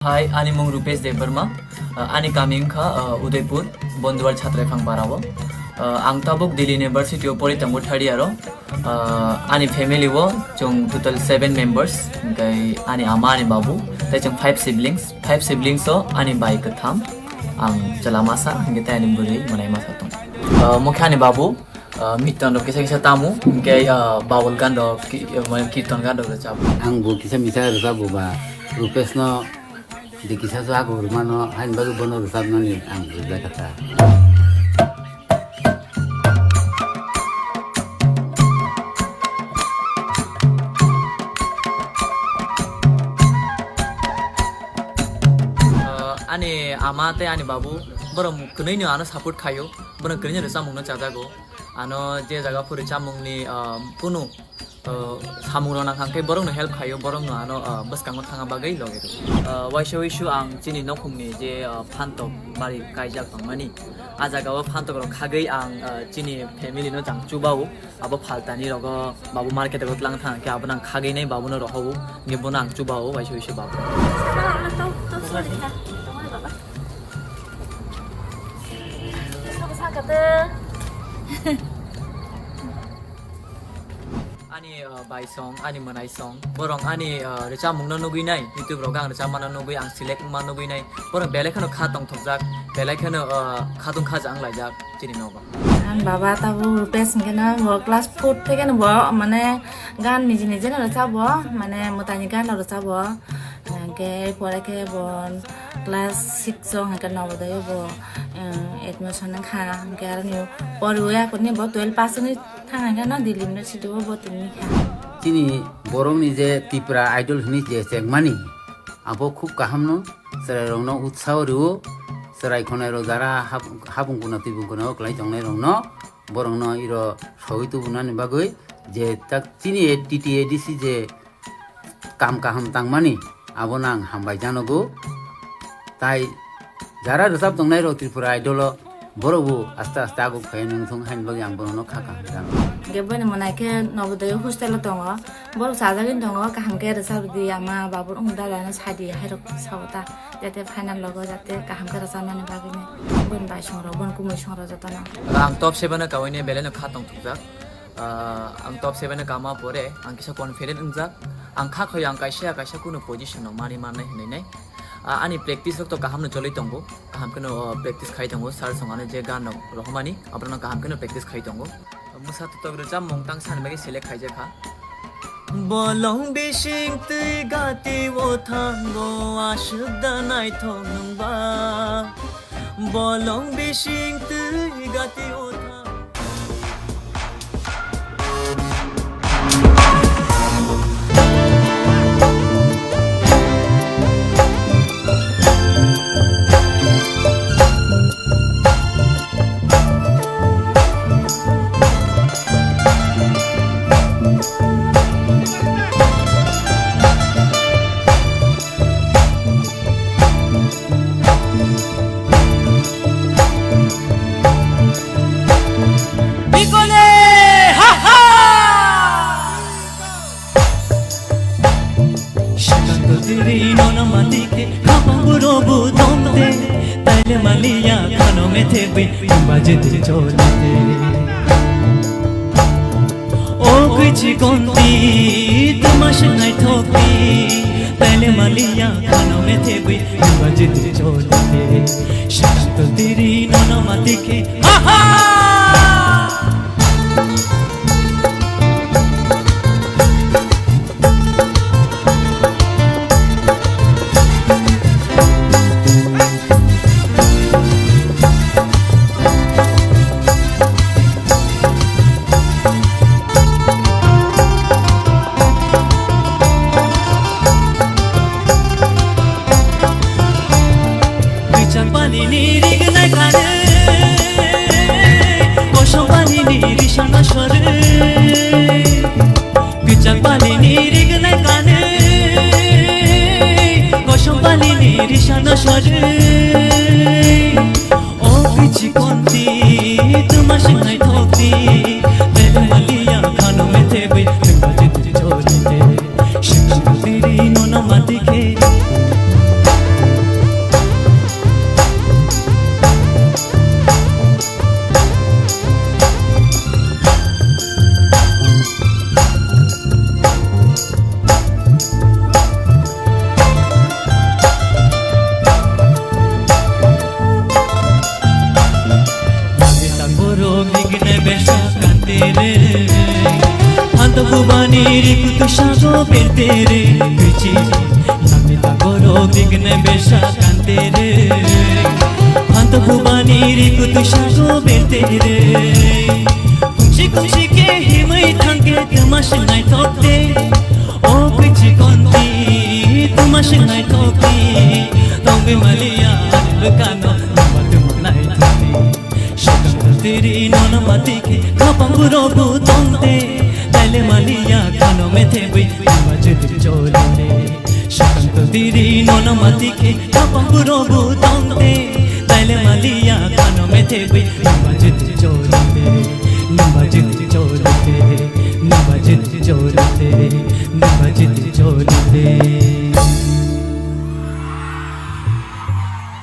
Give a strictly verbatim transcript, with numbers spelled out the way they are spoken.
Hi, ani mung Rupesh Debbarma. Uh, ani kami wngkha, uh, Udaipur, Bonduwar Chhatraifang Parao. Uh, ang tabuk Delhi University o pori tongo third year o. Uh, ani family o chwng total seven members, hwnkhe ani ama, ani babu, tei chwng five siblings. Five siblings o ani bai kwtham, ang chwla masa, hwnkhe tei ani bwrwi mwnai masa tongo. Uh, mokhe ani babu, uh, miton rok kisa kisa tamo, hwnkhe, uh, babul gan rok, ki-, uh, mane kirton gan rok rwchap. Ang bo kisa misa rwchap bo ba, Rupesh no di kisa so ako rwmano, hain bagwi bono rwchapnani ang rwjak kha ta. Uh, ani ama tei ani babu, borok kwnwi no ano support khaio, borok kwnwi no rwchapmung no chajago. Ano je jaga phuri chamungni, ah, kunu, ah, samung rok nang kha, hwnkhe borok no help khaio, borok no ano, ah, bwskango thangna bagwi logi rw. Ah, waisa waisa ang chini nokhungni je, ah, phantok bari kaijak tongmani, ah jaga o phantok rok khagwi ang, ah, chini family no chang chubao, abo phaltani rogo babu market o tlang thang khe abo nang khagwi nai babu no rohobo, hwnkhe bono ang chubao waisa waisa babu. Ani, uh, bai song, ani mwnai song, borok ani, uh, rwchapmung no nugwi nai, YouTube rogo ang rwchapma no nugwi, ang select wngma nugwi nai, borok belai kheno kha tongthokjak, belai kheno, uh, khatung khaja wnglaijak chini nogo. Ani baba tabuk Rupesh hwnkhe no bo class four theke no bo mane gan niji niji no rwchap bo, mane mwtaini gan no rwchap bo. Hwnkhe pore khe bo class six o hwnkhe Navodaya o bo, eh, admission wngkha. Hwnkhe aroni poriwi aphuru bo twelve pass wngwi thang hwnkhe no Delhi University o bo tongwi kha. Chini borokni je Tripura Idol hwnwi je chengmani, abo khub kaham no, chwrairokno utsaho rwo, chwrai khwnairok jara hab-, habung kuna twi bung kuna o kwlai tongnairokno, borokno iro sogwi tubunani bagwi je tak chini A-, T T A D C je kam kaham tangmani, abono ang hambai janogo. Tai jara rwchap tongnai rok Tripura Idol o, borok bo aste aste aguk phai nung thung haini bagwi ang bono kha kaham janogo. Hwnkhe boini mwnai khe Navodaya hostel o tongo, borok chajagwi tongo, kaham khe rwchap rwdi ama babu wng dada no sadi hai rok sao ta, jate final logo jate kaham khe rwchapnani bagwi ni boini bai song rok, boini kumui song rok jotono. Ang top seven o kaui ni belai no kha tong thukjak. Ah, ang top seven o kama pore ang kisa confident wngjak. Ang kha khoi ang kaisa kaisa kunu position no mani mannai hinwi nai. Ah, ani practice rok to kaham no choli tongo. Kaham khe no, ah, practice khai tongo. Sir song ano je gan no rohormani, abono kaham khe no practice khai tongo. Mwsa totok rwchapmung tang sani bagwi select khaijak kha. Bolong bising twi gati o thango aswk da naithok nwng ba. Bolong bising twi gati o thango. Bikole, ha ha! Shikang tiri nono matike, khapang burobu tomte, taile maliya khano methe bi, baje te cholite. O kuchi konti, tuma shnai thokti, taile maliya khano methe bi, baje te cholite. Shikang tiri nono matike, ha ha! Kwchang pani ni rignai kare, kosom pani ni risana sore. Kwchang pani ni rignai kane, kosom pani ni risana sore. O kichi konti, tuma sinai thokti, tele maliya khano methe bai, tuma jiti chorite. Shikshiri nono matike. Sago bertere bichi, nami tagoro bigne besa kantere. Anto bubani riku tu sago bertere. Kungsi kungsi ke himai thangke tuma sinai tokte. O kichi konti tuma sinai tokte. Tongbe maliya kano tuma tuma nai tokte. Shikang tiri nona mati ke kapang guro bu tongte. Taile maliya kano methe bui nima jiti choli te. Shikang tiri nona mati ke kapang guro bu tongte. Taile maliya kano methe bui nima jiti choli te. Nima jiti choli te. Nima jiti choli te. Nima jiti choli